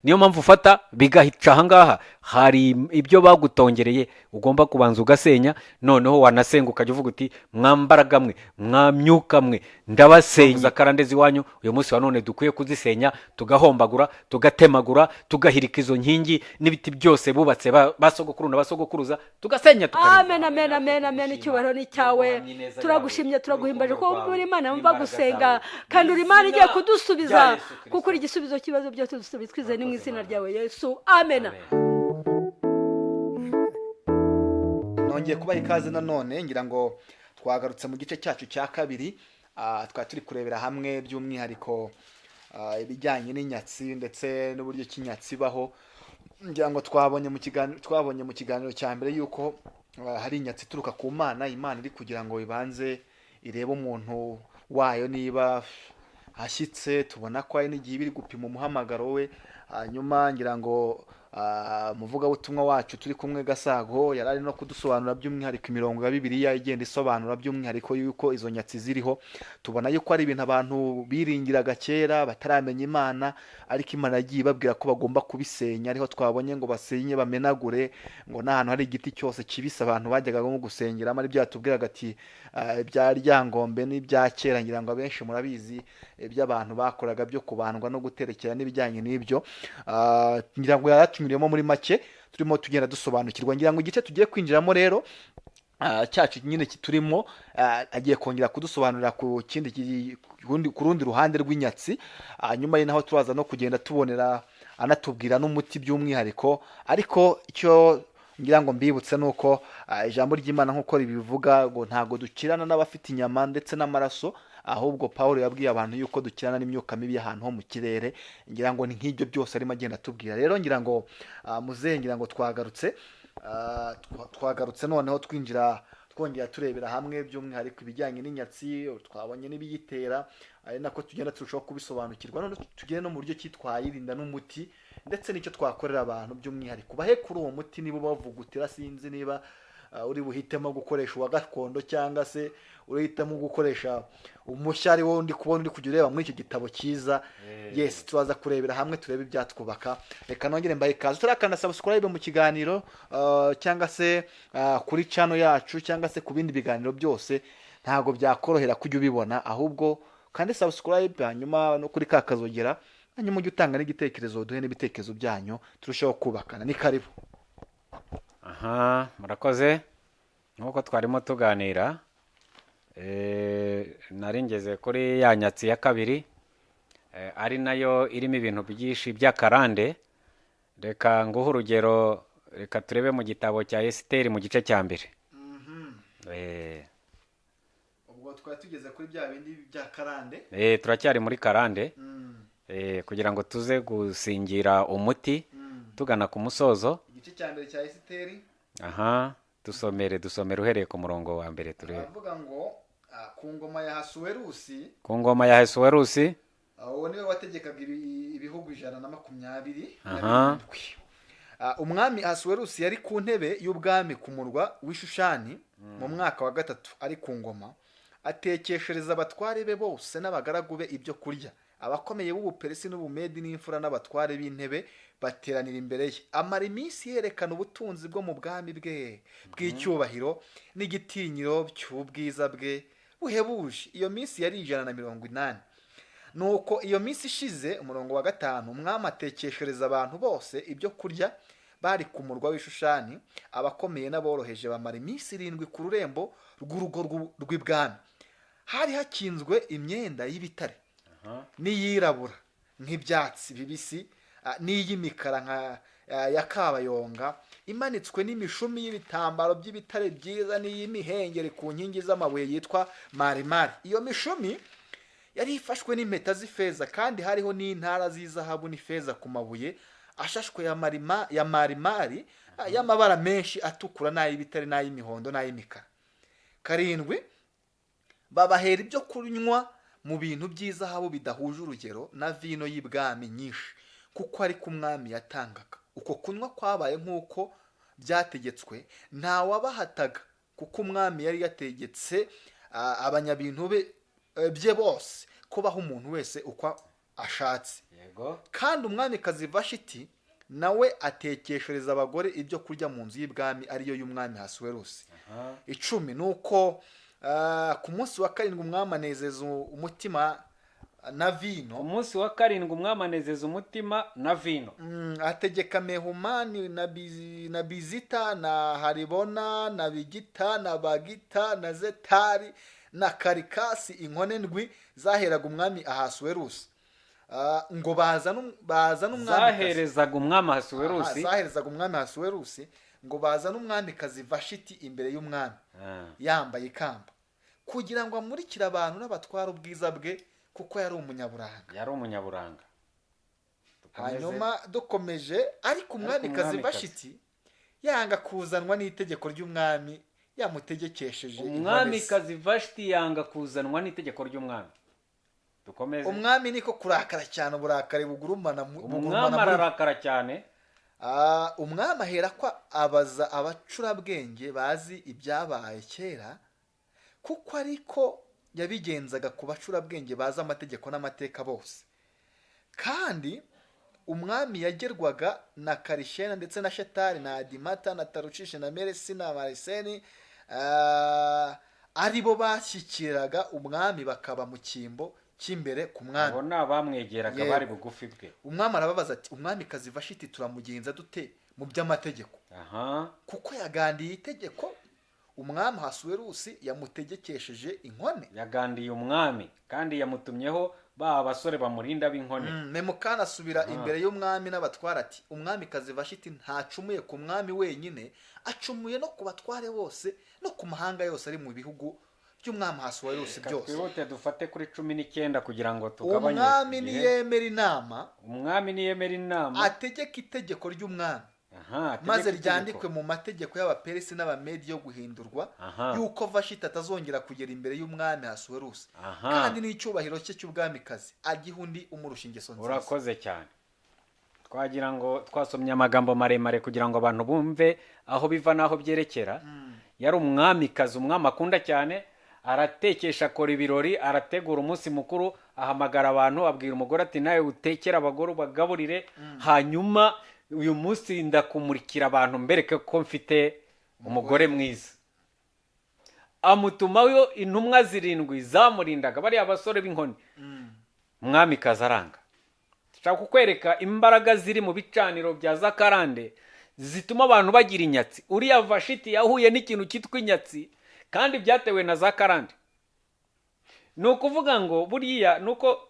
Niyo mpamvu ufata bigaca ahangaha. Hari ibyo bagutongereye ugomba kubanza ugasenya. Noneho wanasenga ukajya uvuga uti: "Mwambaraga mwe, mwamyuka mwe, ndabasenya karande z'iwanyu." Uyu munsi wa none dukwiye kuzisenya, tugahombagura, tugatemagura, tugahirika izo nkingi n'ibiti byose bubatse ba sogokuru na ba sogokuruza, tugasenya, tukarinda. Amen, amen, amen, amen. Icyubahiro ni cyawe. Turagushimye, turaguhimbaje ko uri Imana yumva gusenga, kandi uri Imana igiye kudusubiza, kuko uri igisubizo cy'ibibazo byose. Dusubize twizeye, ni mu izina ryawe Yesu, amen. Nongeye kubaha ikaze nanone. Ngira ngo twagarutse mu gice cyacu cya kabiri. Twari turi kurebera hamwe by'umwihariko ibijyanye n'inyatsi ndetse n'uburyo ki inyatsi ibaho. Ngira ngo twabonye mu kiganiro cya mbere yuko hari inyatsi ituruka ku Mana. Imana iri kugira ngo ibanze irebe umuntu wayo niba ashyitse. Tubona ko hari n'igihe iba iri gupima umuhamagaro we. Hanyuma ngira ngo umuvugabutumwa wacu turi kumwe, Gasago, yari ari no kudusobanura by'umwihariko imirongo ya Bibiliya igenda isobanura by'umwihariko yuko izo nyatsi ziriho. Tubona yuko ari ibintu abantu biringiraga kera bataramenya Imana, ariko Imana yagiye ibabwira ko bagomba kubisenya. Ariho twabonye ngo basenye, bamenagure, ngo n'ahantu hari igiti cyose kibisi abantu bajyaga nko gusengeramo. Aribyo yatubwiraga ati ibya Ryangombe n'ibya kera, ngira ngo abenshi murabizi, iby'abantu bakoraga byo kubandwa no guterekera n'ibijyanye n'ibyo. Ngira ngo yaratunyuriyemo muri make, turimo tugenda dusobanukirwa. Ngira ngo igice tugiye kwinjiramo rero cyacu nyine kiturimo, agiye kongera kudusobanurira ku kindi ku rundi ruhande rw'inyatsi. Hanyuma naho turaza no kugenda tubonera anatubwira n'umuti by'umwihariko. Ariko icyo ngira ngo mbibutse ni uko ijambo ry'Imana nk'uko ribivuga ngo ntabwo dukirana n'abafite inyama ndetse n'amaraso, ahubwo Paul yabwiye abantu yuko dukirana n'imyuka mibi y'ahantu ho mu kirere. Ngira ngo ni nk'ibyo byose arimo agenda atubwira. Rero ngira ngo muzehe, ngira ngo twagarutse, twagarutse noneho twinjira, twongera turebera hamwe by'umwihariko ibijyanye n'inyatsi. Twabonye n'ibiyitera, ari nako tugenda turushaho kubisobanukirwa. None tugende no mu buryo ki twayirinda n'umuti ndetse n'icyo twakorera abantu by'umwihariko. Bahe kuri uwo muti niba ubavugutira. Sinzi niba uri buhitemo gukoresha uwa gakondo cyangwa se urahitamo gukoresha umushya ari wo ndi kubona uri kujya ureba muri icyo gitabo cyiza. Yes, turaza kurebera hamwe, turebe ibyatwubaka. Reka nongere mbahe ikaze. Turakanda subscribe mu kiganiro cyangwa se kuri channel yacu cyangwa se ku bindi biganiro byose. Ntabwo byakorohera kujya ubibona, ahubwo kandi subscribe, hanyuma no kuri ka kazogera, hanyuma ujye utanga n'igitekerezo, duhe n'ibitekerezo byanyu, turusheho kubakana. Ni karibu. Aha, murakoze. Nk'uko twarimo tuganira, nari ngeze kuri ya nyatsi ya kabiri, ari nayo irimo ibintu byinshi by'akarande. Reka nguhe urugero. Reka turebe mu gitabo cya Esiteri mu gice cya mbere. Ubwo twari tugeze kuri bya bindi bya karande. Turacyari muri karande, kugira ngo tuze gusingira umuti tugana ku musozo. Igice cya mbere cya Esiteri. Aha, dusomere, dusomere uhereye ku murongo wa mbere turebe. Aravuga ngo ku ngoma ya Hasuwerusi. Ku ngoma ya Hasuwerusi. Uwo niwe wategekaga ibihugu 127. Umwami Hasuwerusi yari ku ntebe y'ubwami ku murwa w'Ishushani mu mwaka wa gatatu ari ku ngoma. Atekeshereza abatware be bose n'abagaragu be ibyo kurya. Abakomeye b'Ubuperesi n'Ubumedi n'imfura n'abatware b'intebe bateranira imbere ye. Amara iminsi yerekana ubutunzi bwo mu bwami bwe bw'icyubahiro n'igitinyiro cy'ubwiza bwe buhebuje. Iyo minsi yari 180. Nuko iyo minsi ishize, umurongo wa gatanu, umwami atekeshereza abantu bose ibyo kurya bari ku murwa w'Ishushani, abakomeye n'aboroheje. Bamara iminsi 7 ku rurembo rw'urugo rw'ibwami. Hari hakinzwe imyenda y'ibitare n'iyirabura nk'ibyatsi bibisi, n'iy'imikara nka ya kabayonga, imanitswe n'imishumi y'ibitambaro by'ibitare byiza n'iy'imihengeri ku nkingi z'amabuye yitwa marimari. Iyo mishumi yari ifashwe n'impeta z'ifeza, kandi hariho n'intara z'izahabu n'ifeza ku mabuye ashashwe ya marimari, y'amabara menshi atukura n'ay'ibitare n'ay'imihondo n'ay'imikara. Karindwi, babahera ibyo kunywa mu bintu by'izahabu bidahuje urugero na vino y'ibwami nyinshi, kuko ari ku mwami yatangaga. Uko kunywa kwabaye nk'uko byategetswe, nta wabahataga, kuko umwami yari yategetse abanyabintu be bye bose ko baha umuntu wese uko ashatse. Yego. Kandi umwamikazi Vashiti nawe atekeshereza abagore ibyo kurya mu nzu y'ibwami, ariyo y'umwami Hasuwerusi. 10 ni uko ku munsi wa karindwi umwami anezeza umutima na vino. Umunsi wa karindwi umwami anezeza umutima na vino. Ategeka Mehumani na Bizita na Haribona na Bigita na Bagita na Zetari na Karikasi, inkone ndwi zaheraga umwami Ahasuwerusi, ngo bazane umwamikazi. Zaherezaga umwami Ahasuwerusi. Aha, zaherezaga umwami Ahasuwerusi, ngo bazane umwamikazi Vashiti imbere y'umwami yambaye ikamba, kugira ngo amurikire abantu n'abatwara ubwiza bwe, kuko yari umunyaburanga. Yari umunyaburanga. Dukomeze. Hanyuma dukomeje, ariko umwamikazi umwamikazi. Vashiti yanga kuzanwa n'itegeko ry'umwami yamutegekesheje inkone ze. Umwamikazi Vashiti yanga kuzanwa n'itegeko ry'umwami. Dukomeze. Umwami niko kurakara cyane, uburakari Umwami bugurumana muri ararakara cyane. Umwami ahera ko abaza abacurabwenge bazi ibyabaye kera, kuko ariko yabigenzaga ku bacurabwenge bazi amategeko n'amateka bose. Kandi umwami yagerwaga na Karishena ndetse na Shetari na Adimata na Tarushishi na Meresi na Mariseni, ari bo bashyikiraga umwami, bakaba mu cyimbo cy'imbere ku mwami. Abo ni abamwegeraga. Yego. Bari bugufi bwe. Umwami arababaza ati: "Umwamikazi Vashiti turamugenza dute mu by'amategeko, kuko yagandiye itegeko umwami Hasuwerusi yamutegekesheje inkone?" Yagandiye umwami kandi yamutumyeho ba basore bamurinda b'inkone. Memukani asubira imbere y'umwami n'abatware ati: "Umwamikazi Vashiti ntacumuye ku mwami wenyine, acumuye no ku batware bose no ku mahanga yose ari mu bihugu by'umwami Hasuwerusi Reka byose." twihute dufate kuri 19 kugira ngo tugabanye Umwami igihe. niyemera inama, Umwami niyemera inama, ategeka itegeko ry'umwami, ategeke maze itegeko. ryandikwe mu mategeko y'Abaperesi n'Abamedi yo guhindurwa, yuko Vashiti atazongera kugera imbere y'umwami Hasuwerusi, kandi n'icyubahiro cye cy'ubwamikazi agiha undi umurusha ingeso nziza. Urakoze cyane. Twagira ngo twasomye amagambo maremare kugira ngo abantu bumve aho biva n'aho byerekera. Yari umwamikazi umwami akunda cyane. Aratekesha, akora ibirori, arategura umunsi mukuru, ahamagara abantu, abwira umugore ati: "Nawe utekere abagore ubagaburire, hanyuma uyu munsi ndakumurikira abantu mbereke ko mfite umugore mwiza." Amutumayo intumwa zirindwi zamurindaga, bariya basore b'inkoni. Umwamikazi aranga. Nshaka kukwereka imbaraga ziri mu bicaniro bya zakarande zituma abantu bagira inyatsi. Uriya Vashiti yahuye n'ikintu cyitwa inyatsi, kandi byatewe na za karande. Ni ukuvuga ngo buriya nuko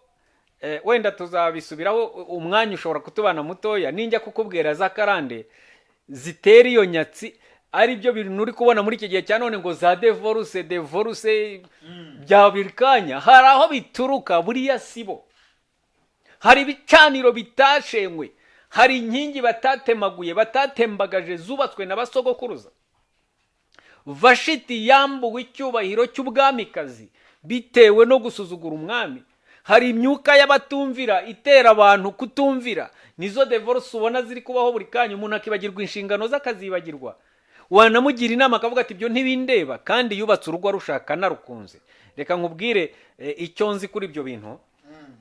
wenda tuzabisubiraho, umwanya ushobora kutubana mutoya ninjya kukubwira za karande zitera iyo nyatsi, ari byo bintu uri kubona muri iki gihe cya none ngo za divorce, divorce bya buri kanya. Hari aho bituruka buriya, sibo. Hari ibicaniro bitashenywe, hari inkingi batatemaguye, batatembagaje, zubatswe na basogokuruza. Vashiti yambuwe icyubahiro cy'ubwamikazi bitewe no gusuzugura umwami. Hari imyuka y'abatumvira itera abantu kutumvira, nizo divorce ubona ziri kubaho buri kanya. Umuntu akibagirwa inshingano ze, akazibagirwa, wanamugira inama akavuga ati: "Ibyo ntibindeba," kandi yubatse urugo arushaka anarukunze. Reka nkubwire icyo nzi kuri ibyo bintu.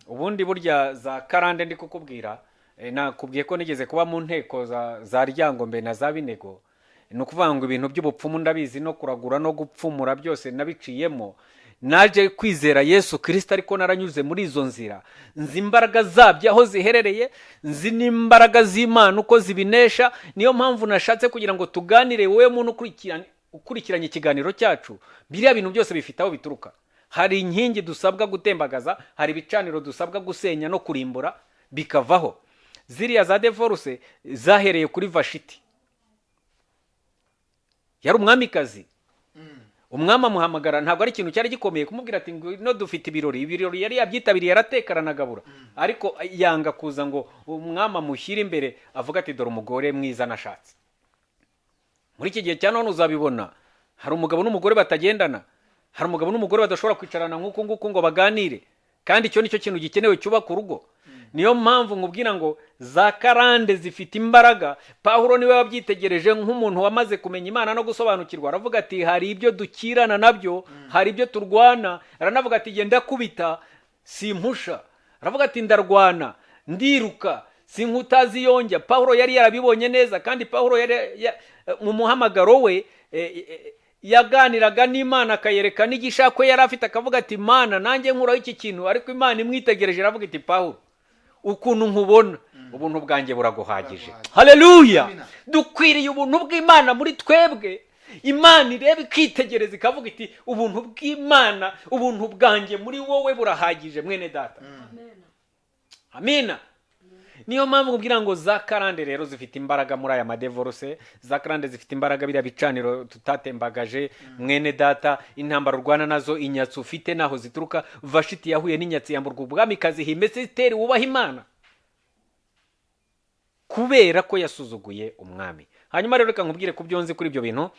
Ubundi burya za karande ndi kukubwira, nakubwiye ko nigeze kuba mu nteko za Ryangombe na za Binego. Ni ukuvuga ngo ibintu by'ubupfumu ndabizi, no kuragura no gupfumura byose nabiciyemo. Naje kwizera Yesu Kirisita, ariko naranyuze muri izo nzira, nzi imbaraga zabyo aho ziherereye, nzi n'imbaraga z'Imana uko zibinesha. Niyo mpamvu nashatse kugira ngo tuganire, wowe muntu ukurikiranye ikiganiro cyacu. Biriya bintu byose bifite aho bituruka. Hari inkingi dusabwa gutembagaza, hari ibicaniro dusabwa gusenya no kurimbura bikavaho. Ziriya za divorce zahereye kuri Vashiti. Yari umwamikazi, umwami amuhamagara. Ntabwo ari ikintu cyari gikomeye kumubwira ati: "Ngwino dufite ibirori." Ibirori yari yabyitabiriye, arateka, aranagabura, ariko yanga kuza ngo umwami amushyire imbere avuga ati: "Dore umugore mwiza nashatse." Muri iki gihe cya none uzabibona, hari umugabo n'umugore batagendana, hari umugabo n'umugore badashobora kwicarana nk'uku nguku ngo baganire, kandi icyo nicyo kintu gikenewe cyubaka urugo. Niyo mpamvu nkubwira ngo za karande zifite imbaraga. Pawulo niwe wabyitegereje nk'umuntu wamaze kumenya Imana no gusobanukirwa, aravuga ati: "Hari ibyo dukirana nabyo, hari ibyo turwana." Aranavuga ati: "Genda kubita simpusha." Aravuga ati ndarwana, ndiruka, sinkutazi yonjya. Pawulo yari yarabibonye neza, kandi Pawulo yari mu muhamagaro we yaganiraga n'Imana, akayereka n'igishako yari afite, akavuga ati Mana, nanjye nkuraho iki kintu. Ariko Imana imwitegereje iravuga iti Pawulo, ukuntu nkubona, ubuntu bwanjye buraguhagije. Haleluya! Amina. Dukwiriye ubuntu bw'Imana muri twebwe. Imana ireba, ikitegereza, ikavuga iti ubuntu bw'Imana, ubuntu bwanjye muri wowe burahagije, mwene data. Amina. Niyo mpamvu kugira ngo za karande rero zifite imbaraga muri aya madivorce, za karande zifite imbaraga, biriya bicaniro tutatembagaje, mwene data, intambara urwana nazo, inyatsi ufite naho zituruka. Vashiti yahuye n'inyatsi, yamburwa ubwamikazi, himetse Esiteri wubaha Imana, kubera ko yasuzuguye umwami. Hanyuma rero reka nkubwire ku byo nzi kuri ibyo bintu.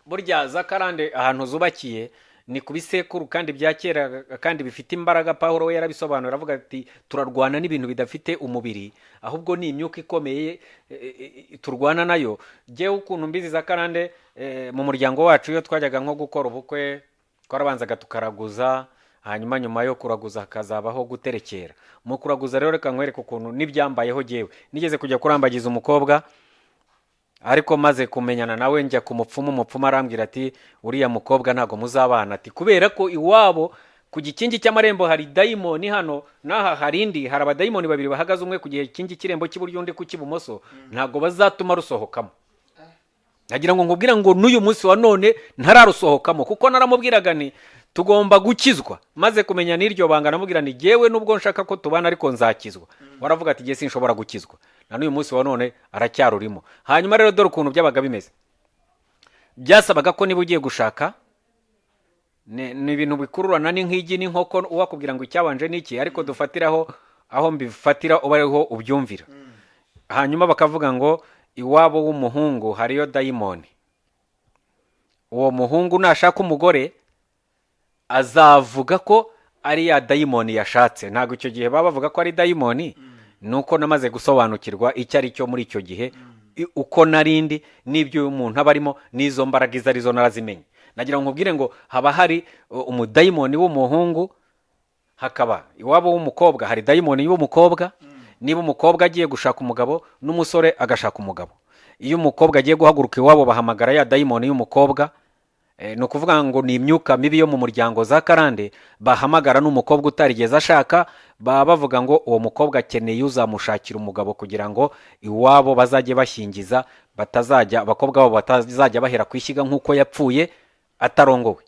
Burya za karande ahantu zubakiye ni ku bisekuru kandi bya kera kandi bifite imbaraga. Pawulo we yarabisobanura, aravuga ati turarwana n'ibintu bidafite umubiri, ahubwo ni imyuka ikomeye turwana nayo. Jyewe ukuntu mbizi za karande, mu muryango wacu iyo twajyaga nko gukora ubukwe, twarabanzaga tukaraguza, hanyuma nyuma yo kuraguza hakazabaho guterekera. Mu kuraguza rero, reka nkwereke ukuntu n'ibyambayeho. Jyewe nigeze kujya kurambagiza umukobwa, ariko maze kumenyana nawe njya ku mupfumu. Umupfumu arambwira ati uriya mukobwa ntabwo muzabana, ati kubera ko iwabo ku gikingi cy'amarembo hari dayimoni, hano n'aha hari indi, hari abadayimoni babiri bahagaze, umwe ku gikingi cy'irembo cy'iburyo, undi ku cy'ibumoso, ntabwo bazatuma rusohokamo. Nagira ngo nkubwire ngo n'uyu munsi wa none ntararusohokamo, kuko naramubwiraga nti tugomba gukizwa. Maze kumenya n'iryo banga, namubwira nti jyewe nubwo nshaka ko tubana, ariko nzakizwa. Waravuga ati jye sinshobora gukizwa. Na n'uyu munsi wa none aracyarurimo. Hanyuma rero dore ukuntu byabaga bimeze. Byasabaga ko niba ugiye gushaka, ni ibintu bikururana, ni nk'igi n'inkoko, uwakubwira ngo icyabanje ni iki, ariko dufatiraho aho mbifatira uba ariho ubyumvira. Hanyuma bakavuga ngo iwabo w'umuhungu hariyo dayimoni, uwo muhungu nashaka umugore azavuga ko ari ya dayimoni yashatse. Ntabwo icyo gihe baba bavuga ko ari dayimoni, ni uko namaze gusobanukirwa icyo ari cyo muri icyo gihe, uko narindi n'ibyo umuntu aba arimo n'izo mbaraga izo arizo narazimenye. Nagira ngo nkubwire ngo haba hari umudayimoni w'umuhungu, hakaba iwabo w'umukobwa hari dayimoni w'umukobwa. Niba umukobwa agiye gushaka umugabo n'umusore agashaka umugabo, iyo umukobwa agiye guhaguruka iwabo bahamagara ya dayimoni y'umukobwa. Ni ukuvuga ngo ni imyuka mibi yo mu muryango, za karande bahamagara n'umukobwa utarigeze ashaka. Baba bavuga ngo uwo mukobwa akeneye uzamushakira umugabo, kugira ngo iwabo bazajye bashyingiza, batazajya abakobwa babo batazajya bahera ku ishyiga nk'uko yapfuye atarongowe.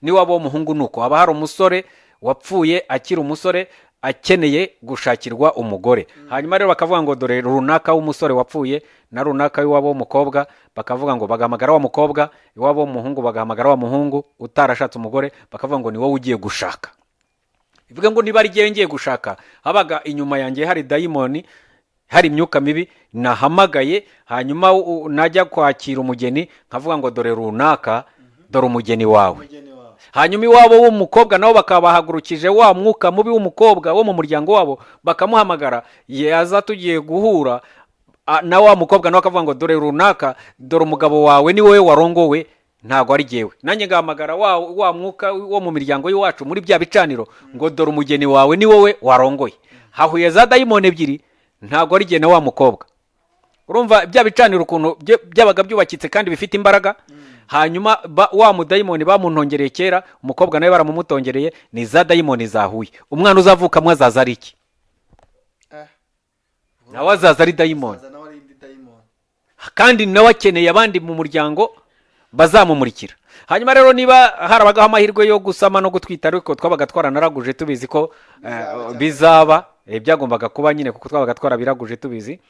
N'iwabo w'umuhungu ni uko, haba hari umusore wapfuye akiri umusore akeneye gushakirwa umugore. Hanyuma rero bakavuga ngo dore runaka w'umusore wapfuye na runaka w'iwabo w'umukobwa, bakavuga ngo bagahamagara wa mukobwa, iwabo w'umuhungu bagahamagara wa muhungu utarashatse umugore, bakavuga ngo ni wowe ugiye gushaka. Bivuga ngo niba ari jyewe ngiye gushaka, habaga inyuma yanjye hari dayimoni, hari imyuka mibi nahamagaye. Hanyuma najya kwakira umugeni nkavuga ngo dore runaka, dore umugeni wawe. Umugeni wawe. Hanyuma iwabo w'umukobwa nabo bakaba bahagurukije wa mwuka mubi w'umukobwa wo mu muryango wabo, bakamuhamagara, yaza tugiye guhura na wa mukobwa, nawe akavuga ngo dore runaka, dore umugabo wawe, ni wowe warongowe, ntabwo ari jyewe. Nanjye ngahamagara wa mwuka wo mu miryango y'iwacu muri bya bicaniro ngo dore umugeni wawe, ni wowe warongoye. Hahuye za dayimoni ebyiri, ntabwo ari jye na wa mukobwa. Urumva bya bicaniro ukuntu byabaga byubakitse kandi bifite imbaraga. Hanyuma wa mudayimoni bamuntongereye kera, umukobwa nawe baramumutongereye, ni za dayimoni zahuye. Umwana uzavukamo azaza ari iki? Nawe azaza ari dayimoni. Azaza nawe ari indi dayimoni. Kandi nawe akeneye abandi mu muryango bazamumurikira. Hanyuma rero niba harabagaho amahirwe yo gusama no gutwita, ariko twabaga twaranaraguje tubizi ko bizaba, byagombaga kuba nyine, kuko twabaga twarabiraguje tubizi,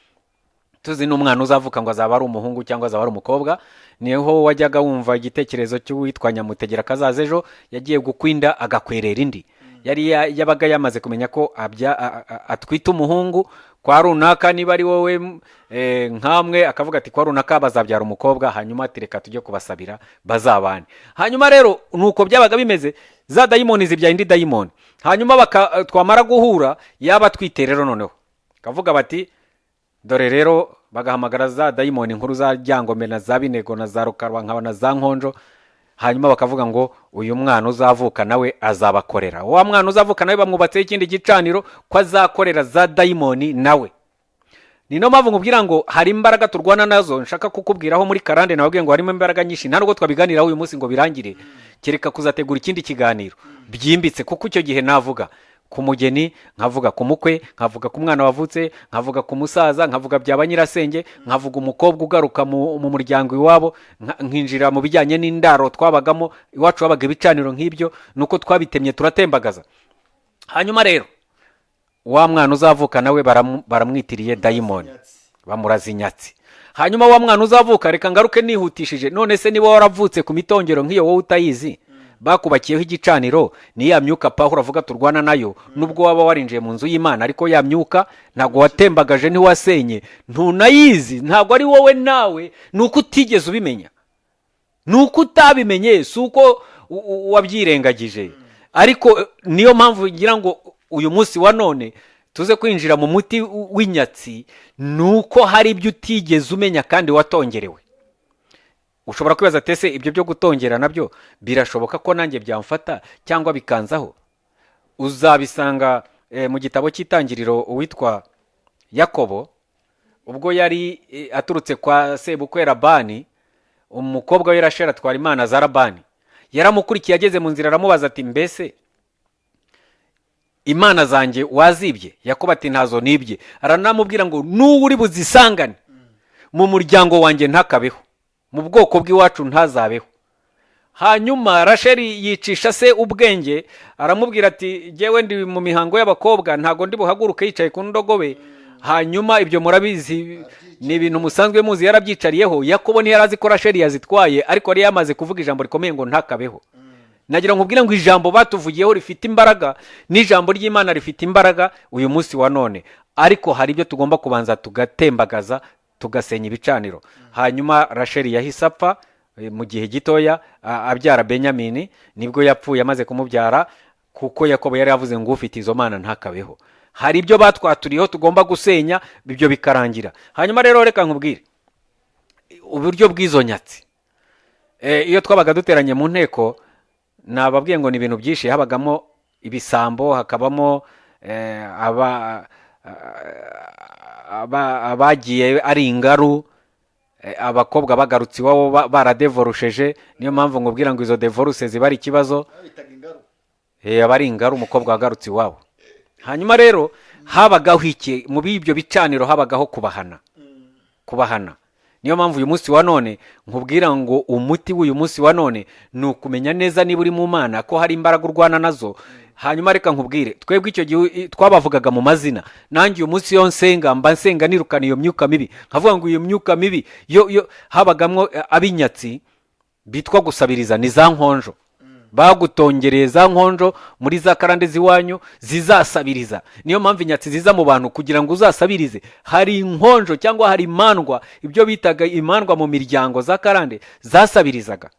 tuzi n'umwana uzavuka ngo azaba ari umuhungu cyangwa azaba ari umukobwa. Niho wajyaga wumva igitekerezo cy'uwitwa Nyamutegera kazaza ejo yagiye gukwinda agakwerera indi. Yari yabaga yamaze kumenya ko atwite umuhungu kwa runaka, niba ari wowe nkamwe, akavuga ati kwa runaka bazabyara umukobwa, hanyuma ati reka tujye kubasabira bazabane. Hanyuma rero nuko byabaga bimeze, za dayimoni zibyaye indi dayimoni. Hanyuma twamara guhura, yaba atwite rero noneho kavuga bati dore rero, bagahamagara za dayimoni nkuru za Ryangombe na za Binego na za Rukarwa nkaba na za Nkonjo. Hanyuma bakavuga ngo uyu mwana uzavuka nawe azabakorera. Wa mwana uzavuka nawe bamwubatseho ikindi gicaniro ko azakorera za dayimoni nawe. Ni no mpamvu nkubwira ngo hari imbaraga turwana nazo. Nshaka kukubwiraho muri karande, nababwiye ngo harimo imbaraga nyinshi. Nta nubwo twabiganiraho uyu munsi ngo birangire, kereka kuzategura ikindi kiganiro byimbitse, kuko icyo gihe navuga ku mugeni, nkavuga ku mukwe, nkavuga ku mwana wavutse, nkavuga ku musaza, nkavuga bya ba nyirasenge, nkavuga umukobwa ugaruka mu muryango iwabo, nkinjira mu bijyanye n'indaro twabagamo. Iwacu habaga ibicaniro nk'ibyo, nuko twabitemye turatembagaza. Hanyuma rero wa mwana uzavuka nawe baramwitiriye dayimoni, bamuraza inyatsi. Hanyuma wa mwana uzavuka, reka ngaruke nihutishije. None se niba waravutse ku mitongero nk'iyo, wowe utayizi, bakubakiyeho igicaniro, ni ya myuka Pawulo avuga turwana nayo. Nubwo waba warinjiye mu nzu y'Imana, ariko ya myuka ntabwo watembagaje, ntiwasenye, ntunayizi. Ntabwo ari wowe nawe, ni uko utigeze ubimenya, ni uko utabimenye, si uko wabyirengagije. Ariko niyo mpamvu ngira ngo uyu munsi wa none tuze kwinjira mu muti w'inyatsi, ni uko hari ibyo utigeze umenya kandi watongerewe. Ushobora kwibaza ati: "Ese ibyo byo gutongera nabyo birashoboka ko nanjye byamfata cyangwa bikanzaho?" Uzabisanga mu gitabo cy'Itangiriro. Uwitwa Yakobo, ubwo yari aturutse kwa sebukwe Labani, umukobwa we Rasheli atwara imana za Labani. Yaramukurikiye, ageze mu nzira aramubaza ati: "Mbese imana zanjye wazibye?" Yakobo ati: "Ntazo nibye." Aranamubwira ngo n'uwo uri buzisangane mu muryango wanjye ntakabeho, mu bwoko bw'iwacu ntazabeho. Hanyuma Rasheli yicisha se ubwenge, aramubwira ati: "Jyewe ndi mu mihango y'abakobwa, ntabwo ndi buhaguruke." Yicaye ku ndogobe. Hanyuma ibyo murabizi, ni ibintu musanzwe muzi, yarabyicariyeho. Yakobo ntiyari azi ko Rasheli yazitwaye, ariko yari yamaze kuvuga ijambo rikomeye ngo ntakabeho. Nagira ngo nkubwire ngo ijambo batuvugiyeho rifite imbaraga, n'ijambo ry'Imana rifite imbaraga uyu munsi wa none, ariko hari ibyo tugomba kubanza tugatembagaza, tugasenya ibicaniro. Hanyuma Rasheli yahise apfa mu gihe gitoya abyara Benyamini. Nibwo yapfuye amaze kumubyara, kuko Yakobo yari yavuze ngo ufite izo mana ntakabeho. Hari ibyo batwaturiyeho tugomba gusenya, ibyo bikarangira. Hanyuma rero reka nkubwire uburyo bw'izo nyatsi. Iyo twabaga duteranye mu nteko, nababwiye ngo ni ibintu byinshi. Habagamo ibisambo, hakabamo abagiye ari ingaru, abakobwa bagarutse iwabo baradevorusheje. Niyo mpamvu nkubwira ngo izo divorce ziba ari ikibazo. Babitaga ingaru? Aba ari ingaru, umukobwa wagarutse iwabo. Hanyuma rero habagaho iki? Muri ibyo bicaniro habagaho kubahana, kubahana. Niyo mpamvu uyu munsi wa none nkubwira ngo umuti w'uyu munsi wa none ni ukumenya neza niba uri mu Mana, ko hari imbaraga urwana nazo. Hanyuma reka nkubwire, twebwe icyo gihe twabavugaga mu mazina. Nanjye uyu munsi iyo nsenga, mba nsenga nirukana iyo myuka mibi, nkavuga ngo iyo myuka mibi yo habagamwo ab'inyatsi bitwa gusabiriza, ni za nkonjo bagutongereye, za nkonjo muri za karande z'iwanyu zizasabiriza. Niyo mpamvu inyatsi ziza mu bantu kugira ngo uzasabirize. Hari inkonjo cyangwa hari imandwa, ibyo bitaga imandwa mu miryango, za karande zasabirizaga.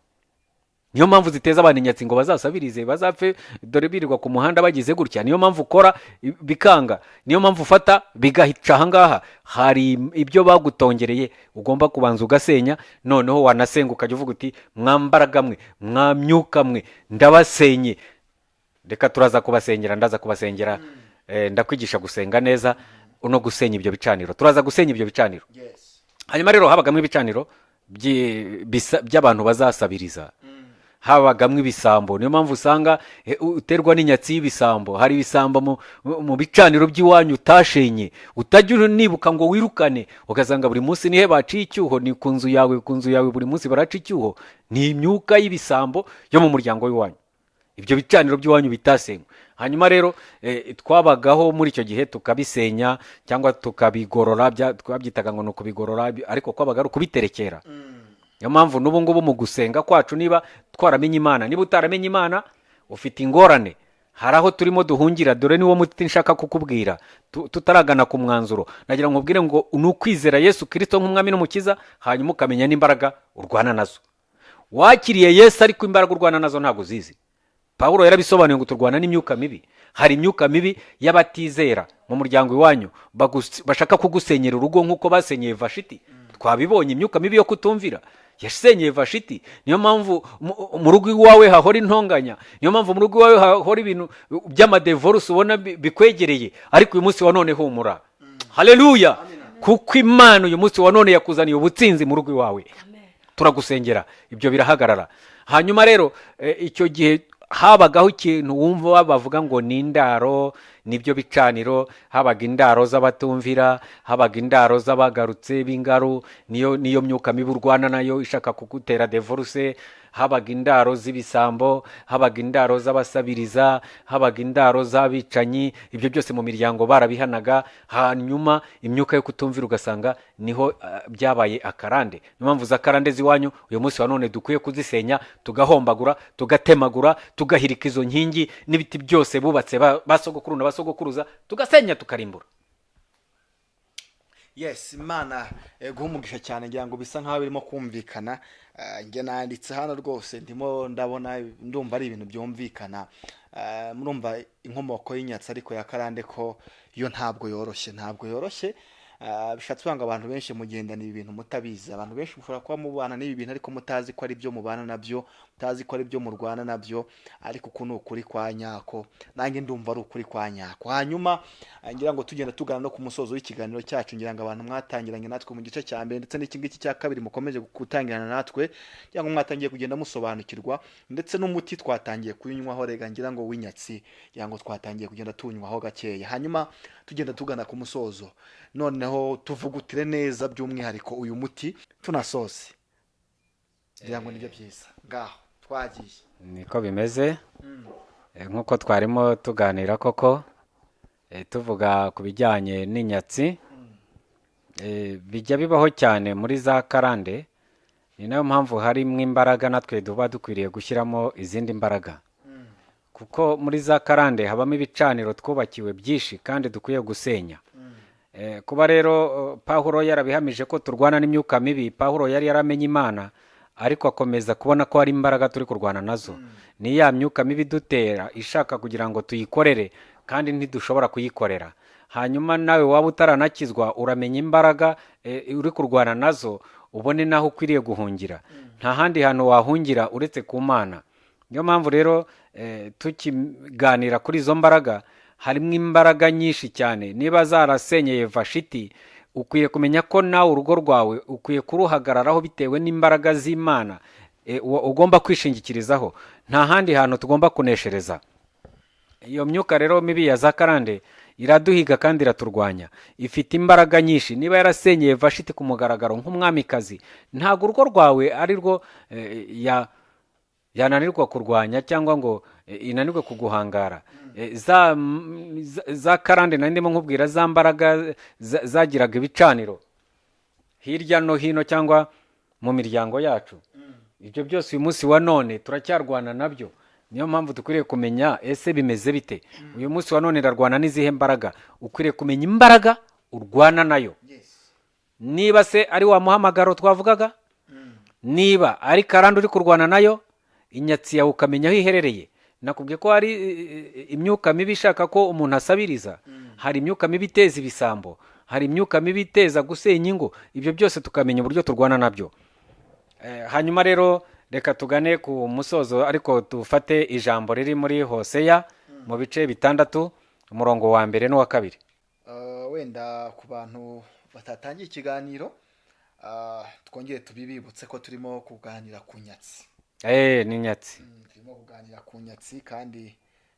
Niyo mpamvu ziteza abantu inyatsi ngo bazasabirize, bazapfe. Dore birirwa ku muhanda bagize gutya. Niyo mpamvu ukora bikanga, niyo mpamvu ufata bigaca ahangaha. Hari ibyo bagutongereye ugomba kubanza ugasenya. Noneho wanasenga ukajya uvuga uti: "Mwambaraga mwe, mwamyuka mwe, ndabasenye." Reka turaza kubasengera, ndaza kubasengera. Ndakwigisha gusenga neza no gusenya ibyo bicaniro. Turaza gusenya ibyo bicaniro. Hanyuma rero habagamo ibicaniro by'abantu bazasabiriza, habagamo ibisambo. Niyo mpamvu usanga uterwa n'inyatsi y'ibisambo. Hari ibisambo mu bicaniro by'iwanyu utashenye, utajya unibuka ngo wirukane, ugasanga buri munsi nihe baciye icyuho? Ni ku nzu yawe, ku nzu yawe buri munsi baraca icyuho. Ni imyuka y'ibisambo yo mu muryango w'iwanyu, ibyo bicaniro by'iwanyu bitasenywe. Hanyuma rero twabagaho muri icyo gihe tukabisenya cyangwa tukabigorora. Twabyitaga ngo ni ukubigorora, ariko kwabaga ari ukubiterekera. Niyo mpamvu n'ubu ngubu mu gusenga kwacu, niba twaramenye Imana, niba utaramenye Imana ufite ingorane, hari aho turimo duhungira. Dore niwo muti nshaka kukubwira. Tutaragana ku mwanzuro, nagira ngo nkubwire ngo ni ukwizera Yesu Kirisito nk'umwami n'umukiza, hanyuma ukamenya n'imbaraga urwana nazo. Wakiriye Yesu, ariko imbaraga urwana nazo ntabwo uzizi. Pawulo yarabisobanuye ngo turwana n'imyuka mibi. Hari imyuka mibi y'abatizera mu muryango iwanyu bashaka kugusenyera urugo nk'uko basenyeye Vashiti. Twabibonye, imyuka mibi yo kutumvira. Yasenyeye Vashiti. Niyo mpamvu mu rugo iwawe hahora intonganya, niyo mpamvu mu rugo iwawe hahora ibintu by'amadivorce ubona bikwegereye. Ariko uyu munsi wa none humura, haleluya, kuko Imana uyu munsi wa none yakuzaniye ubutsinzi mu rugo iwawe. Turagusengera, ibyo birahagarara. Hanyuma rero icyo gihe habagaho ikintu wumva bavuga ngo ni indaro, nibyo bicaniro. Habaga indaro z'abatumvira, habaga indaro z'abagarutse b'ingaru, niyo myuka mibi urwana nayo ishaka kugutera divorce. Habaga indaro z'ibisambo, habaga indaro z'abasabiriza, habaga indaro z'abicanyi. Ibyo byose mu miryango barabihanaga. Hanyuma imyuka yo kutumvira ugasanga niho byabaye akarande. Niyo mpamvu za karande z'iwanyu uyu munsi wa none dukwiye kuzisenya, tugahombagura, tugatemagura, tugahirika izo nkingi n'ibiti byose bubatse ba sogokuru na ba sogokuruza, tugasenya, tukarimbura. Yes, Imana guha umugisha cyane. Ngira ngo bisa nkaho birimo kumvikana. Njye nanditse hano rwose, ndimo ndabona, ndumva ari ibintu byumvikana. Murumva inkomoko y'inyatsi, ariko ya karande ko yo ntabwo yoroshye, ntabwo yoroshye. Bishatse kuvuga ngo abantu benshi mugendana ibi bintu mutabizi. Abantu benshi mushobora kuba mubana n'ibi bintu ariko mutazi ko ari byo mubana nabyo, mutazi ko ari byo murwana nabyo. Ariko uku ni ukuri kwa nyako, nanjye ndumva ari ukuri kwa nyako. Hanyuma ngira ngo tugenda tugana no ku musozo w'ikiganiro cyacu. Ngira ngo abantu mwatangiranye natwe mu gice cya mbere ndetse n'iki ngiki cya kabiri mukomeje gutangirana natwe, ngira ngo mwatangiye kugenda musobanukirwa, ndetse n'umuti twatangiye kuyinywaho. Rega ngira ngo w'inyatsi, ngira ngo twatangiye kugenda tuwunywaho gakeya. Hanyuma tugenda tugana ku musozo, noneho tuvugutire neza by'umwihariko uyu muti tunasoze. Ngira ngo nibyo byiza. Ngaho twagiye. Niko bimeze. Nk'uko twarimo tuganira koko, tuvuga ku bijyanye n'inyatsi, bijya bibaho cyane muri za karande. Ni nayo mpamvu harimo imbaraga natwe tuba dukwiriye gushyiramo izindi mbaraga, kuko muri za karande habamo ibicaniro twubakiwe byinshi kandi dukwiye gusenya. Kuba rero Pawulo yarabihamije ko turwana n'imyuka mibi, Pawulo yari yaramenye Imana, ariko akomeza kubona ko hari imbaraga turi kurwana nazo. Ni ya myuka mibi idutera ishaka kugira ngo tuyikorere, kandi ntidushobora kuyikorera. Hanyuma nawe waba utaranakizwa, uramenya imbaraga uri kurwana nazo, ubone n'aho ukwiriye guhungira. Nta handi hantu wahungira uretse ku Mana. Niyo mpamvu rero tukiganira kuri izo mbaraga, harimo imbaraga nyinshi cyane. Niba zarasenyeye Vashiti, ukwiye kumenya ko nawe urugo rwawe ukwiye kuruhagararaho bitewe n'imbaraga z'Imana ugomba kwishingikirizaho. Nta handi hantu tugomba kuneshereza. Iyo myuka rero mibi ya za karande iraduhiga kandi iraturwanya, ifite imbaraga nyinshi. Niba yarasenyeye Vashiti ku mugaragaro nk'umwamikazi, ntabwo urugo rwawe ari rwo yananirwa kurwanya cyangwa ngo inanirwe kuguhangara. Za karande nari ndimo nkubwira, za mbaraga zagiraga ibicaniro hirya no hino cyangwa mu miryango yacu, ibyo byose uyu munsi wa none turacyarwana nabyo. Niyo mpamvu dukwiriye kumenya: ese bimeze bite uyu munsi wa none? Ndarwana n'izihe mbaraga? Ukwiriye kumenya imbaraga urwana nayo, niba se ari wa muhamagaro twavugaga, niba ari karande uri kurwana nayo, inyatsi yawe ukamenya aho iherereye. Nakubwiye ko hari imyuka mibi ishaka ko umuntu asabiriza, hari imyuka mibi iteza ibisambo, hari imyuka mibi iteza gusenya ingo. Ibyo byose tukamenya uburyo turwana nabyo. Hanyuma rero reka tugane ku musozo, ariko dufate ijambo riri muri Hoseya mu bice 6, umurongo wa mbere n'uwa kabiri. Wenda ku bantu batatangiye ikiganiro, twongere tubibibutse ko turimo kuganira ku nyatsi. Ni nyatsi. Turimo kuganira ku nyatsi, kandi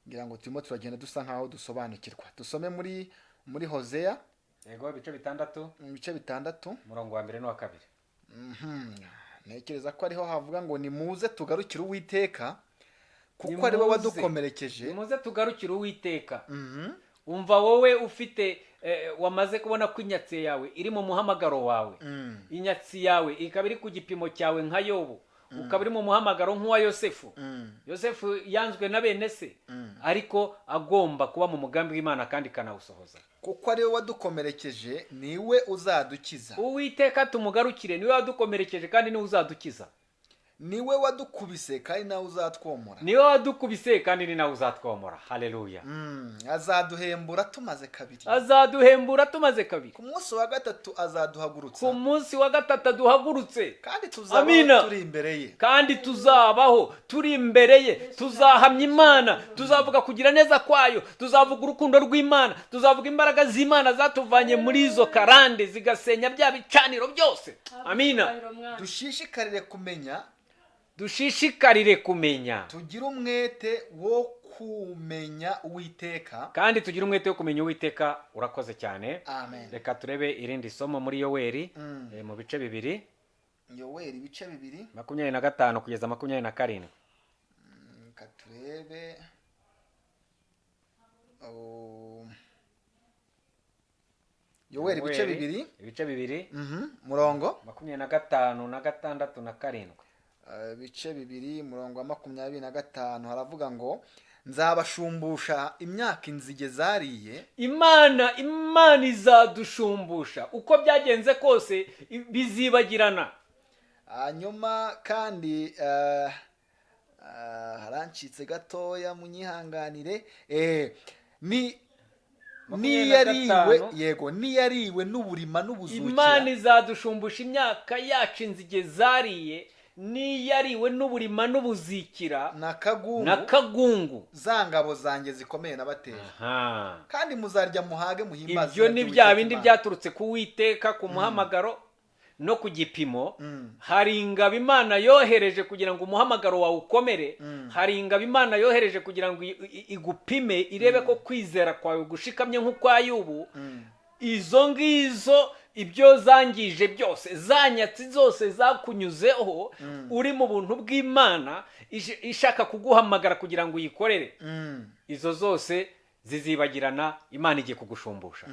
ngira ngo turimo turagenda dusa nkaho dusobanukirwa. Dusome muri Hozeya. Yego, ibice 6. Mu bice 6. Umurongo wa mbere n'uwa kabiri. Ntekereza ko ariho havuga ngo: "Nimuze tugarukire Uwiteka, kuko ari we Nimuze. wadukomerekeje." Nimuze tugarukire Uwiteka. Umva, wowe ufite wamaze kubona ko inyatsi yawe iri mu muhamagaro wawe, inyatsi yawe ikaba iri ku gipimo cyawe nka Yobu, ukaba uri mu muhamagaro nk'uwa Yosefu. Yosefu yanzwe na bene se, ariko agomba kuba mu mugambi w'Imana kandi ikanawusohoza. "Kuko ari we wadukomerekeje, ni we uzadukiza." Uwiteka tumugarukire, niwe wadukomerekeje kandi niwe uzadukiza. Niwe wadukubise kandi nawe uzatwomora. Niwe wadukubise kandi ni nawe uzatwomora. Haleluya. Azaduhembura tumaze kabiri. Azaduhembura tumaze kabiri. Ku munsi wa gatatu azaduhagurutsa. Ku munsi wa gatatu aduhagurutse. Kandi tuzabaho Amina. turi imbere ye. Kandi tuzabaho turi imbere ye, tuzahamya Imana, tuzavuga kugira neza kwayo, tuzavuga urukundo rw'Imana, tuzavuga imbaraga z'Imana zatuvanye muri izo karande zigasenya bya bicaniro byose. Amina. Dushishikarire kumenya. Dushishikarire kumenya. Tugire umwete wo kumenya Uwiteka. Kandi tugire umwete wo kumenya Uwiteka. Urakoze cyane. Amen. Reka turebe irindi somo muri Yoweri, mu bice 2. Yoweri ibice 2. 25 kugeza 27. Reka turebe. Oh. Yoweri ibice 2. Ibice 2. Murongo 25 na 6 na 7. Ibice 2, murongo wa 25, haravuga ngo: "Nzabashumbusha imyaka inzige zariye." Imana izadushumbusha uko byagenze kose, bizibagirana. Hanyuma kandi harancitse gatoya, munyihanganire. Ni 25. Niyariwe, yego, niyariwe n'uburima n'ubuzukira. Imana izadushumbusha imyaka yacu inzige zariye, n'iyariwe n'uburima n'ubuzikira na kagungu, na kagungu, za ngabo zanjye zikomeye nabateje. Kandi muzarya muhage, muhimbaze Ibyo izina ni bya ry'Uwiteka bindi Imana. byaturutse ku Witeka, ku muhamagaro no ku gipimo. Hari ingabo Imana yohereje kugira ngo umuhamagaro wawe ukomere. Hari ingabo Imana yohereje kugira ngo igupime, irebe ko kwizera kwawe gushikamye nk'ukwa Yobu. Izo ngizo, ibyo zangije byose, za nyatsi zose zakunyuzeho uri mu buntu bw'Imana, ishaka kuguhamagara kugira ngo uyikorere, izo zose zizibagirana. Imana igiye kugushumbusha.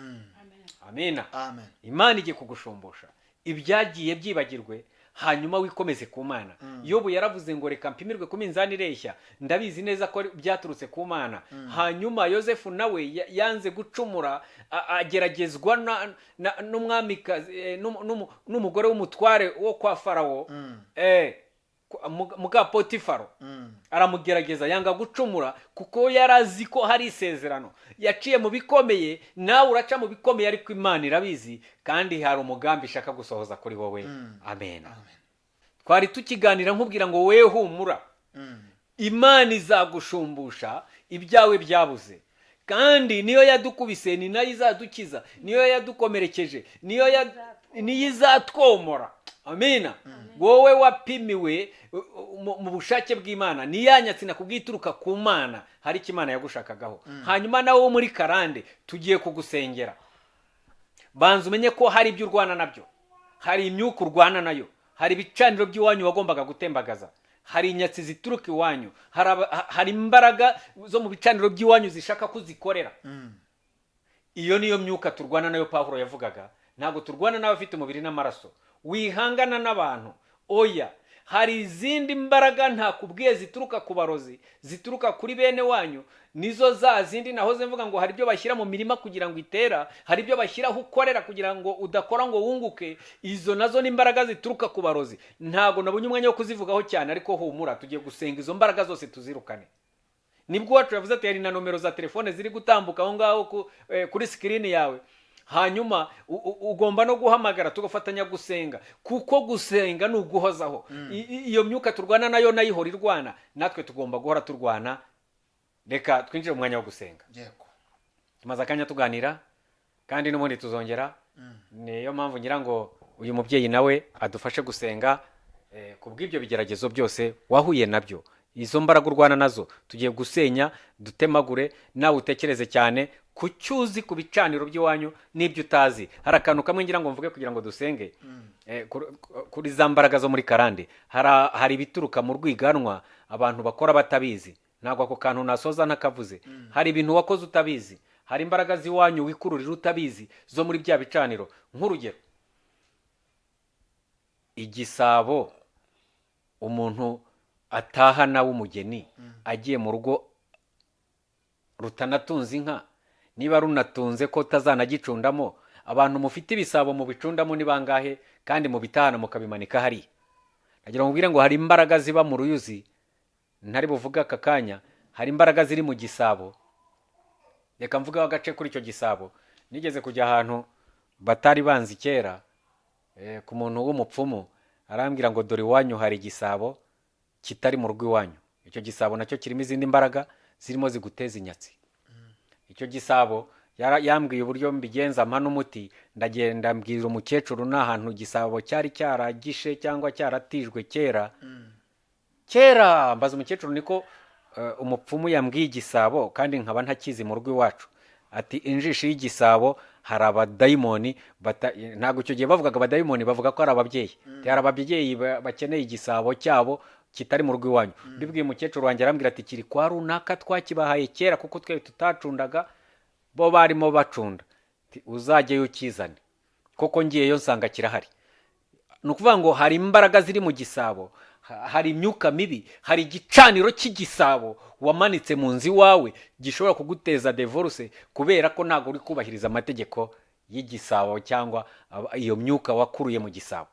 Amina. Amen. Imana igiye kugushumbusha ibyagiye byibagirwe, hanyuma wikomeze ku Mana. Yobu yaravuze ngo: "Reka mpimirwe ku minzani ireshya, ndabizi neza ko byaturutse ku Mana." Hanyuma Yosefu nawe yanze gucumura, ageragezwa n'umwamikazi, n'umugore w'umutware wo kwa Farawo, muka Potifaro. Aramugerageza, yanga gucumura kuko yari azi ko hari isezerano. Yaciye mu bikomeye, nawe uraca mu bikomeye, ariko Imana irabizi kandi hari umugambi ishaka gusohoza kuri wowe. Amen. Twari tukiganira nkubwira ngo we humura, Imana izagushumbusha ibyawe byabuze. Kandi niyo yadukubise ni nayo izadukiza, niyo yadukomerekeje niyo izatwomora. Amina. Wowe wapimiwe mu bushake bw'Imana, ni ya nyatsi nakubwiye ituruka ku Mana, hari icyo Imana yagushakagaho. Hanyuma nawe wo muri karande, tugiye kugusengera. Banza umenye ko hari ibyo urwana nabyo, hari imyuka urwana nayo, hari ibicaniro by'iwanyu wagombaga gutembagaza, hari inyatsi zituruka iwanyu, hari imbaraga zo mu bicaniro by'iwanyu zishaka kuzikorera. Iyo niyo myuka turwana nayo Pawulo yavugaga. Ntabwo turwana n'abafite umubiri n'amaraso. Wihangana n'abantu, oya. Hari izindi mbaraga ntakubwiye zituruka ku barozi, zituruka kuri bene wanyu. Nizo za zindi nahoze mvuga ngo hari ibyo bashyira mu mirima kugira ngo itera, hari ibyo bashyiraho ukorera kugira ngo udakora ngo wunguke. Izo nazo ni imbaraga zituruka ku barozi. Ntabwo nabonye umwanya wo kuzivugaho cyane, ariko humura, tugiye gusenga izo mbaraga zose tuzirukane. Nibwo uwacu yavuze ati hari na nomero za telefone ziri gutambuka aho ngaho kuri sikirini yawe. Hanyuma ugomba no guhamagara tugafatanya gusenga, kuko gusenga ni uguhozaho. Iyo myuka turwana nayo, nayo ihora irwana natwe, tugomba guhora turwana. Reka twinjire mu mwanya wo gusenga. Yego. Tumaze akanya tuganira kandi n'ubundi tuzongera. Niyo mpamvu ngira ngo uyu mubyeyi nawe adufashe gusenga, ku bw'ibyo bigeragezo byose wahuye nabyo, izo mbaraga urwana nazo. Tugiye gusenya, dutemagure. Nawe utekereze cyane ku cyo uzi ku bicaniro by'iwanyu n'ibyo utazi. Hari akantu kamwe ngira ngo mvuge kugira ngo dusenge. Kuri za mbaraga zo muri karande, hari ibituruka mu rwiganwa abantu bakora batabizi. Ntabwo ako kantu nasoza ntakavuze. Hari ibintu wakoze utabizi, hari imbaraga z'iwanyu wikururira utabizi zo muri bya bicaniro. Nk'urugero, igisabo umuntu atahana w'umugeni agiye mu rugo rutanatunze inka, niba runatunze ko utazanagicundamo. Abantu mufite ibisabo mubicundamo ni bangahe? Kandi mubitahana mukabimanika hariya. Agira ngo ubwire ngo hari imbaraga ziba mu ruyuzi ntari buvuge aka kanya, hari imbaraga ziri mu gisabo. Reka mvugeho agace kuri icyo gisabo. Nigeze kujya ahantu batari banzi kera, ku muntu w'umupfumu, arambwira ngo dore iwanyu hari igisabo kitari mu rugo iwanyu. Icyo gisabo nacyo kirimo izindi mbaraga zirimo ziguteza inyatsi. Icyo gisabo yambwiye uburyo mbigenza, mpa n'umuti. Ndagenda mbwira umukecuru n'ahantu igisabo cyari cyaragishe cyangwa cyaratijwe kera kera. Mbaza umukecuru niko umupfumu yambwiye igisabo kandi nkaba ntakizi mu rugo iwacu. Ati injishi y'igisabo hari abadayimoni ntabwo icyo gihe bavugaga abadayimoni, bavuga ko ari ababyeyi. Ati, hari ababyeyi bakeneye igisabo cyabo kitari mu rugo iwanyu. Mbibwiye umukecuru wanjye, arambwira ati kiri kwa runaka, twakibahaye kera kuko twe tutacundaga, bo barimo bacunda. Ati, uzajyeyo ukizane. Koko ngiyeyo nsanga kirahari. Ni ukuvuga ngo hari imbaraga ziri mu gisabo, hari imyuka mibi, hari igicaniro cy'igisabo wamanitse mu nzu iwawe gishobora kuguteza divorce, kubera ko ntabwo uri kubahiriza amategeko y'igisabo cyangwa iyo myuka wakuruye mu gisabo.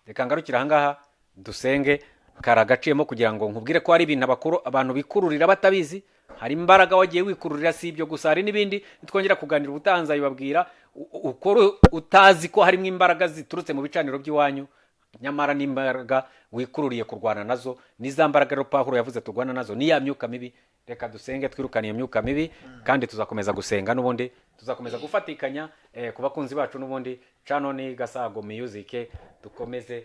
Reka ngarukire ahangaha dusenge. Kari agaciyemo kugira ngo nkubwire ko hari ibintu abakuru abantu bikururira batabizi. Hari imbaraga wagiye wikururira. Si ibyo gusa, hari n'ibindi. Nitwongera kuganira ubutaha nzabibabwira. Ukora utazi ko harimo imbaraga ziturutse mu bicaniro by'iwanyu, nyamara n'imbaraga wikururiye kurwana nazo ni za mbaraga rero Pawulo yavuze turwana nazo, ni ya myuka mibi. Reka dusenge twirukane iyo myuka mibi, kandi tuzakomeza gusenga n'ubundi tuzakomeza gufatikanya ku bakunzi bacu n'ubundi. Channel ni Gasago Music. Dukomeze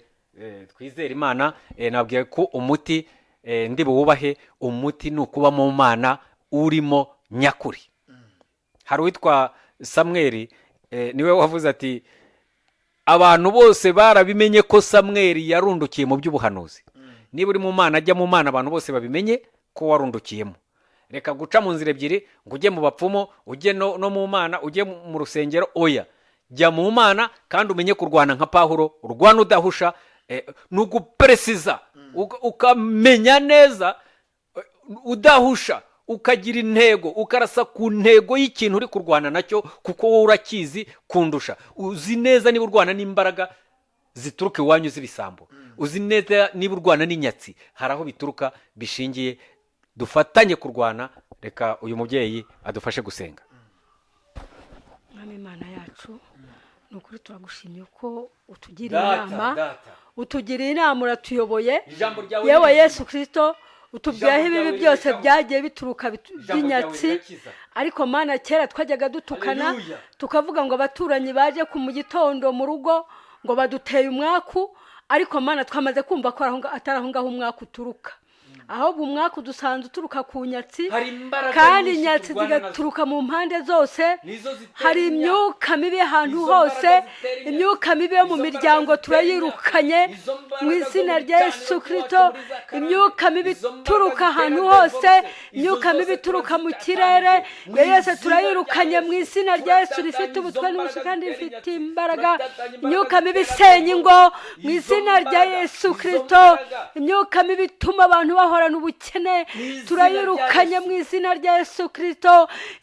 twizere Imana. Nabwiye ko umuti ndi buwubahe. Umuti ni ukuba mu Mana urimo nyakuri. Hari uwitwa Samweli, niwe wavuze ati abantu bose barabimenye ko Samweli yarundukiye mu by'ubuhanuzi. Niba uri mu Mana, ajya mu Mana, abantu bose babimenye ko warundukiyemo. Reka guca mu nzira ebyiri ngo ujye mu bapfumu, ujye no mu Mana, ujye mu rusengero. Oya, jya mu Mana kandi umenye kurwana nka Pawulo, urwana udahusha. Ni uguperesiza ukamenya neza, udahusha, ukagira intego, ukarasa ku ntego y'ikintu uri kurwana nacyo, kuko wowe urakizi kundusha. Uzi neza niba urwana n'imbaraga zituruka iwanyu z'ibisambo, uzi neza niba urwana n'inyatsi, hari aho bituruka bishingiye. Dufatanye kurwana. Reka uyu mubyeyi adufashe gusenga. Mwami Imana yacu, ni ukuri turagushimye ko utugiriye inama, utugiriye inama, uratuyoboye. Ijambo ryawe Yewe ni Yesu Kirisito, utubwiraho Ijambo ibibi ryawe byose rirashaho. byagiye bituruka Ijambo ryawe by'inyatsi. rirakiza. Ariko Mana, kera twajyaga dutukana, Haleluya. tukavuga ngo abaturanyi baje ku mu gitondo mu rugo ngo baduteye umwaku. Ariko Mana, twamaze kumva ko atari aho ngaho umwaku uturuka, ahubwo umwaku dusanze uturuka ku nyatsi. Hari imbaraga Kandi nyinshi inyatsi turwana nazo. zigaturuka mu mpande zose. Nizo zitera Hari imyaka. imyuka mibi ahantu Izo hose. mbaraga zitera imyaka. Imyuka mibi yo mu Izo mbaraga miryango zitera turayirukanye imyaka. Izo mbaraga mu zo izina mu rya bicaniro Yesu by'iwacu Kirisito. muri za karande. Imyuka mibi Izo mbaraga ituruka zitera ahantu divorce. hose, Izo imyuka zose mibi ituruka mu turazitatanyije. kirere Mu ya Yesu izina turayirukanye rya mu Yesu. izina rya Yesu rifite Turatatanya izo ubutware n'ubushobozi mbaraga kandi zitera rifite inyatsi. imbaraga. Turatatanya imbaraga Imyuka mibi zitera isenya ingo mu Izo izina rya mbaraga, Yesu izo Kirisito. mbaraga. Imyuka mibi ituma abantu bahorana ubukene Mu izina turayirukanye rya Yesu. mu izina rya Yesu Kirisito.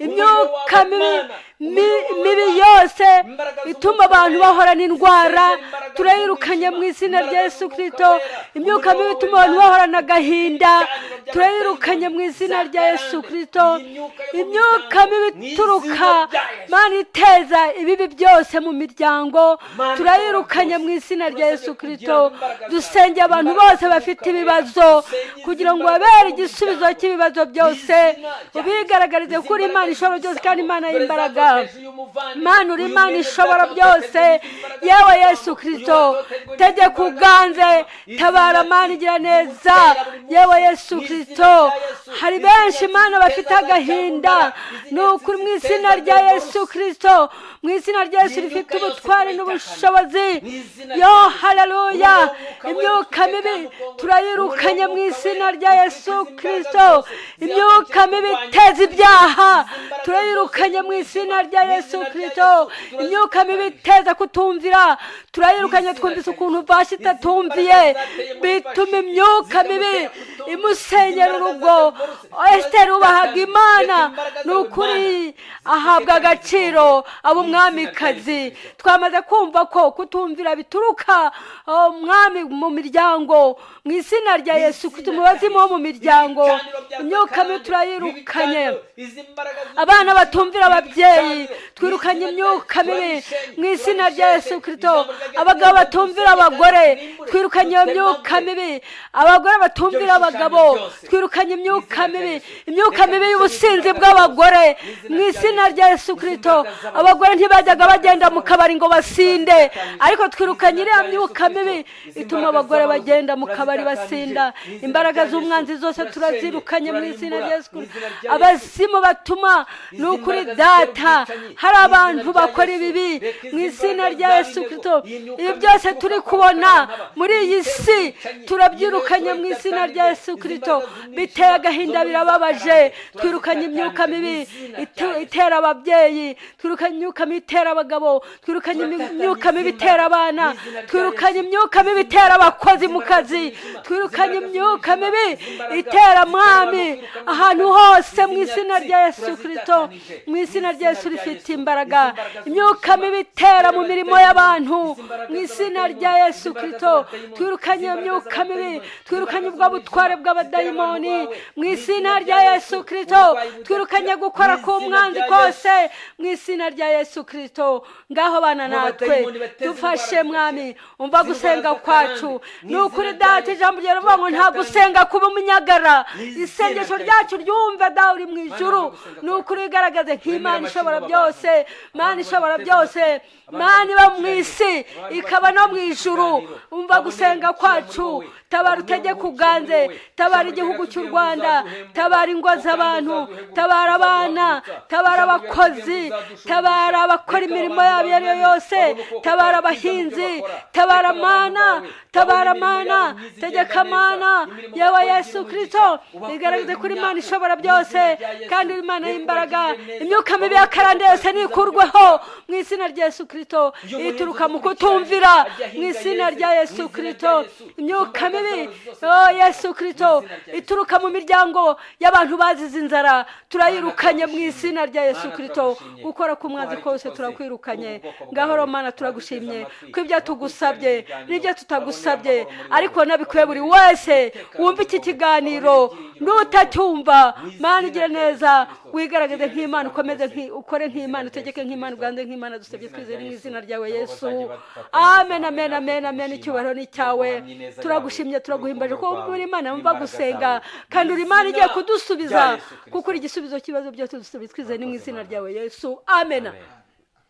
Imyuka wawe, mibi Mana, umuriro wawe, mibi Mana, yose imbaraga ituma z'Umwuka abantu Wera, bahorana indwara zitera imbaraga turayirukanye mu z'umwijima, izina rya imbaraga Yesu z'Umwuka Kirisito. Wera, Imyuka umuriro mibi wawe, ituma abantu Mana, bahorana agahinda ibicaniro by'abadayimoni, turayirukanye mu izina za rya Yesu karande, Kirisito. iyi myuka yo mu Imyuka miryango, mibi mu ituruka izina rya Yesu. Mana iteza ibibi byose mu miryango Mana turayirukanye ishobora mu byose, izina rya Yesu turasabye kugira Kirisito. ngo imbaraga zawe, Dusengeye abantu imbaraga bose bafite z'Umwuka Wera, ibibazo dusenye izi kugira ngo mbaraga babere zo mu igisubizo miryango, cy'ibibazo mu byose, izina rya Yesu. ubigaragarize Izi ko uri Imana mbaraga ishobora byose kandi z'ibisambo, Imana dore y'imbaraga. zatoteje uyu muvandimwe, Mana, uri uyu Imana mwene ishobora data byose. watotejwe n'izi mbaraga Yewe z'ibisambo, Yesu uyu Kirisito, watotejwe n'izi tegeka mbaraga uganze, z'umwijima, izi tabara nyatsi Mana, igira neza. zigutera buri munsi, Yewe Yesu mu izina Kirisito, rya Yesu. hari Izi benshi nyatsi Mana ziteza bafite za agahinda. cyamunara, izi Ni nyatsi ukuri mu ziteza izina rya Yesu divorce, Kirisito, mu izina rya Yesu iyi rifite myuka yose ubutware turayitakana n'ubushobozi. mu izina Yo rya Yesu. haleluya. Umuriro w'Umwuka Wera Imyuka utwike mibi kandi ukongore. turayirukanye Umuriro mu w'Umwuka izina Wera rya utwike Yesu izi mbaraga Kirisito. zose Imyuka zihagurukiye mibi kurwanya iteza ibyaha izi mbaraga zose turayirukanye mu izina z'umwijima, rya mu Yesu izina rya Kirisito. Yesu Imyuka mibi turazitandukanyije. iteza kutumvira Mu turayirukanye. izina Twumvise rya ukuntu Yesu. Vashiti Izi mbaraga itatumviye zateye muri bituma Vashiti imyuka mibi zikamutera Imusenyera urugo. Esiteri ubahaga Imana, ni ukuri ahabwa agaciro, aba umwamikazi. Twamaze kumva ko kutumvira bituruka, oh, mwami, mu miryango. Mu izina rya Yesu, umubazimu wo mu miryango, imyuka mibi turayirukanye. Abana batumvira ababyeyi, twirukanye imyuka mibi mu izina rya Yesu Kirisito. Abagabo batumvira abagore, twirukanye iyo myuka mibi. Abagore batumvira abagabo, twirukanye imyuka mibi, imyuka mibi y'ubusinzi bw'abagore mu izina rya Yesu Kirisito. Abagore ntibajyaga bagenda mu kabari ngo basinde, ariko twirukanye iriya myuka mibi ituma abagore bagenda mu kabari basinda. Imbaraga z'umwanzi zose turazirukanye mu izina rya Yesu Kirisito. Abazimu batuma, ni ukuri Data, hari abantu bakora ibibi, mu izina rya Yesu Kirisito. Ibi byose turi kubona muri iyi si turabyirukanye mu izina rya Yesu Kirisito. Biteye agahinda, birababaje. Twirukanye imyuka mibi itera ababyeyi, twirukanye imyuka mibi itera abagabo, twirukanye imyuka mibi itera abana, twirukanye imyuka mibi itera abakozi mu kazi, twirukanye imyuka mibi itera, Mwami, ahantu hose mu izina rya Yesu Kirisito, mu izina rya Yesu rifite imbaraga. Imyuka mibi itera mu mirimo y'abantu, mu izina rya Yesu Kirisito twirukanye iyo myuka mibi, twirukanye ubwo butware bw'abadayimoni mu izina rya Yesu Kirisito. Twirukanye gukora k'umwanzi kose mu izina rya Yesu Kirisito. Ngaho bana natwe, dufashe Mwami, umva gusenga kwacu. Ni ukuri Data, ijambo ryawe rivuga ngo nta gusenga kuba umunyagara. Isengesho ryacu ryumve, Dawe uri mu ijuru. Ni ukuri wigaragaze nk'Imana ishobora byose, Mana ishobora byose, Mana iba mu isi ikaba no mu ijuru. Umva gusenga kwacu, tabara, utegeke, uganze. Tabara igihugu cy'u Rwanda, tabara ingo z'abantu, tabara abana, tabara abakozi, tabara abakora imirimo yabo iyo ari yo yose, tabara abahinzi, tabara Mana, tabara Mana, tegeka Mana. Yewe Yesu Kirisito, igaragaze kuri Imana ishobora byose kandi uri Imana y'imbaraga. Imyuka mibi y'akarande yose nikurweho mu izina rya Yesu Kirisito, ituruka mu kutumvira, mu izina rya Yesu Kirisito. Imyuka mibi, oh Yesu Kirisito, ituruka mu miryango y'abantu bazize inzara, turayirukanye mu izina rya Yesu Kirisito. Gukora ku mwanzi kose turakwirukanye. Ngaho Mana, turagushimye ko ibyo tugusabye n'ibyo tutagusabye ariko nabikuye. Buri wese wumva iki kiganiro n'utacyumva, Mana igira neza, wigaragaze nk'Imana, ukomeze ukore nk'Imana, utegeke nk'Imana, uganze nk'Imana. Dusabye twizere mu izina ryawe Yesu, amen, amen, amen, amen. Icyubahiro ni icyawe. Turagushimye, turaguhimbaje ko uri Imana yumva gusenga kandi uri Imana igiye kudusubiza, kuko uri igisubizo cy'ibibazo byose. Dusabye twizere ni mu izina ryawe Yesu, amen. Amen.